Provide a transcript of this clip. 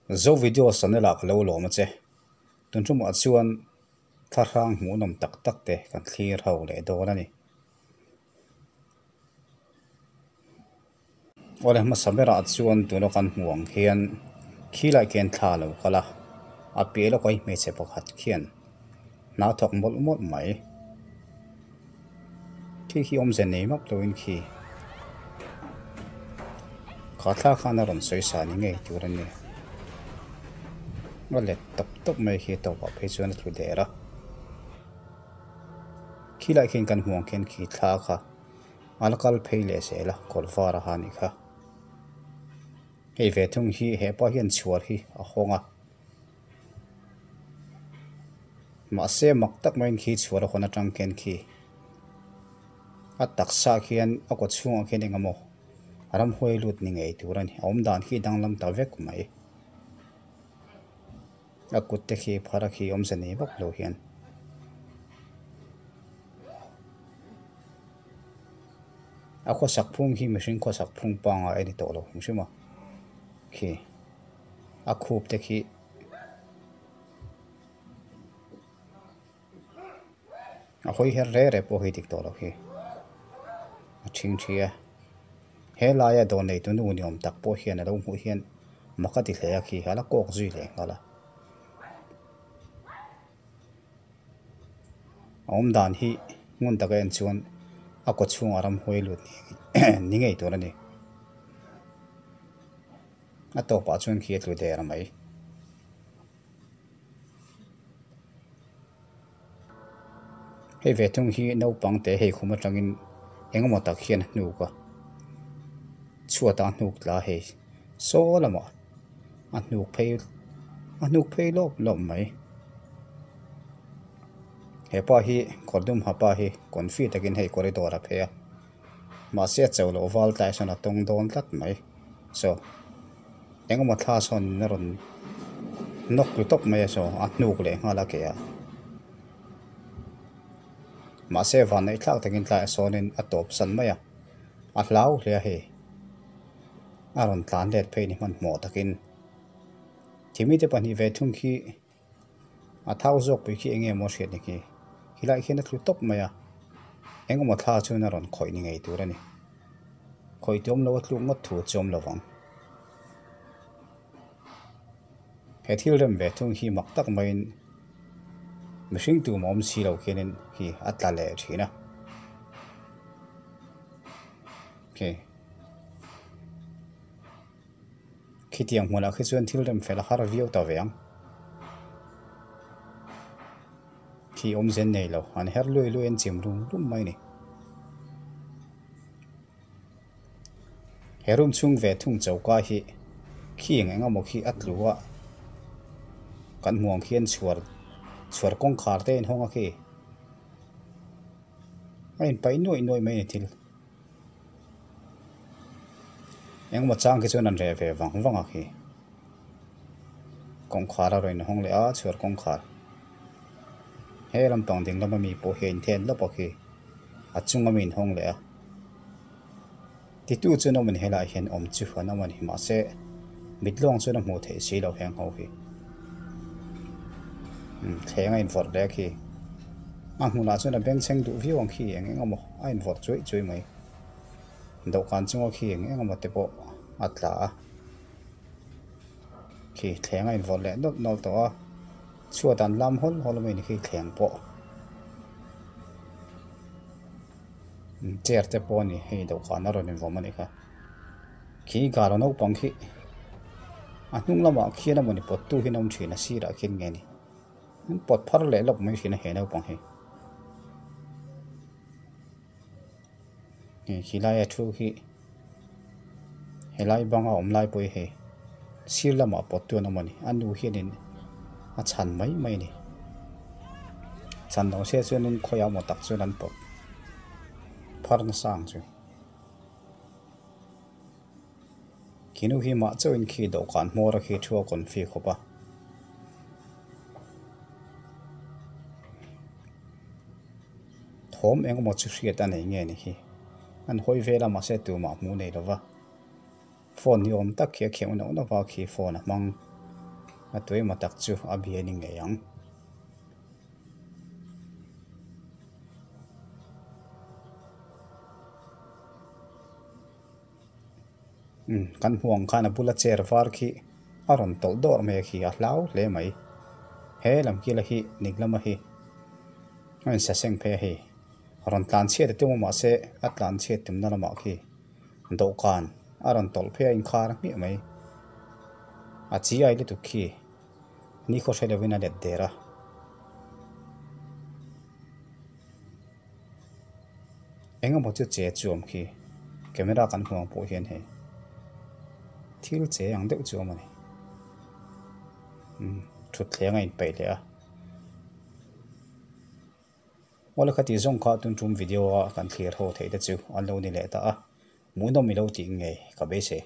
Zo video channel ah ka lo lawm a che. Tun tumah chuan thlahrang hmuhnawm tak tak te kan thlir ho leh dawn a ni. Awle hmasa berah chuan tuna kan hmuh ang hian khilai khian thla a lo kal a, a piah lawkah hi hmeichhe pakhat khian hna a thawk mawlh mawlh mai. Khi khi awmze nei map loin khi kha thla khan a rawn sawi sa ni ngei tur a ni. A let tawp tawp mai khi a tawpah phei chuan a tlu der a. Khilai khian kan hmuh ang khian khi thla kha a la kal phei leh zel a kawr var a ha a nih kha. Hei ve thung hi hepa hian chhuar hi a hawng a. Mahse mak tak maiin khi chhuar a hawn atang khian khi a taksa khian a kaw chhungah khian eng emaw ramhuai lut ni ngei tur a ni a awm dan khi danglam ta vek mai a kut te khi phar a khi awmze nei vak lo hian. A khawsak phung hi mihring khawsak phung pangngai a ni tawh lo hrim hrim a khi. A khup te khi a hawi her re re pawh hi dik tawh loh hi a thing thi a he laia dawr neitu nu ni awm tak pawh hian a lo hmuh hian mak a ti hle a khi a la kawk zui leh nghal a a awm dan hi ngun taka en chuan a kaw chhungah ramhuai lut ni ngei tur a ni. A tawpah chuan khi a tlu der mai. Hei ve thung hi naupang te hei khum atangin engemaw tak hian a hnuk a, chhuatah a hnuk tla hei saw lamah a hnuk phei a hnuk phei lawp lawp mai. Hepa hi kawr dum ha pa hi confi takin hei corridor a phei a. Mahse a chauh loh val tlai sawn a tawng dawn tlat mai. Saw engemaw thla sawn a rawn nawk tlu tawp mai a saw a hnuk leh nghal a ke ah. Mahse vanneih thlak takin tlaiah sawnin a tawp san mai a, a hlau hle a hei. A rawn tlan let phei ni hmanhmawh takin. Thimi te pahnih ve thung khi. A thau zawk pui khi enge maw hriat ni khi helaiah khian a tlu tawp mai a engemaw thla chuan a rawn khawih ni ngei tur a ni khawih tuam lo a tluk ngawt thu chu awm lovang he thil rem ve thung hi mak tak maiin mihring tum a awm si lo khianin hi a tla leh thin a khi. Khitiang hmunah khi chuan thil rem fel a har viau ta ve ang. Khi awmze nei lo, an her lui lui an chim rum rum mai a ni. He room chhung ve thung choka hi khi eng eng emaw khi a tlu a, kan hmuh ang khian chhuar chhuar kawngkhar te a inhawng a khi. A inpaih nuaih nuaih mai a ni thil. Engemaw chang khi chuan an reh ve vang vang a khi kawngkhar a rawn inhawng leh a chhuar kawngkhar he lampang ding lama mi pawh hi a inthen lawp a khi a chunga mi inhawng leh a titu chuan awm a ni helaiah hian awm chu an awm a ni mahse mit lawng chuan a hmuh theih si loh heng ho hi thleng a invawrh leh a khi a hmunah chuan a bengchheng duh viau ang khi eng eng emaw. A invawrh chuai chuai mai. Dawhkan chunga khi eng eng emaw te pawh a tla a. Khi thleng a invawrh leh nawlh nawlh tawh a. Chhuat an lam hawl hawl mai ni khi thleng pawh. Chair te pawh a ni hei dawhkan a rawn invawm a nih kha. Khi gala naupang khi a hnung lamah khian emaw ni pawt tu hian a awm thin a sirah khian nge ni. An pawt phar leh lawk mai thin a he naupang hi. Hei khi laia thu hi helai banga awm lai pawh hi hei sir lamah pawt tu an awm a ni a nu hianin a chhan mai mai a ni chhan lo se chuanin khawiah emaw tak chuan an pawt phar nasa ang chu. Khi nu hi mah chauhin khi dawhkan hmawr a khi thu a confi khawp a. Thawm eng emaw chu hriat a nei nge ni hi. An hawi vel a mahse tumah hmuh nei lova. Phone ni awm tak khi a kheuh nauh nauh a khi phone a hmang. A tuaima tak chu a bia ni ngei ang. Umm kan hmuh ang khan a bula chair var khi a rawn tawlh dawrh mai a khi a hlau hle mai. He lam kila hi nik lama hi a insa seng phei a hei. Rawn tlan chhiat a tum a mahse a tlan chhiat tumna lamah khi dawhkan a rawn tawlh phei a inkhar hmiah mai. A chi ai lutuk khi nikhaw hre lovin a let der a. Eng emaw chu che chu awm khi camera kan hmuh ang pawh hian hei thil che ang deuh chu awm a ni umm thutthleng a inpeih leh a awle khati zawng kha tun tum video a kan thlir ho theih te chu an lo ni leh ta a hmuhnawm i lo tih ngei ka beisei.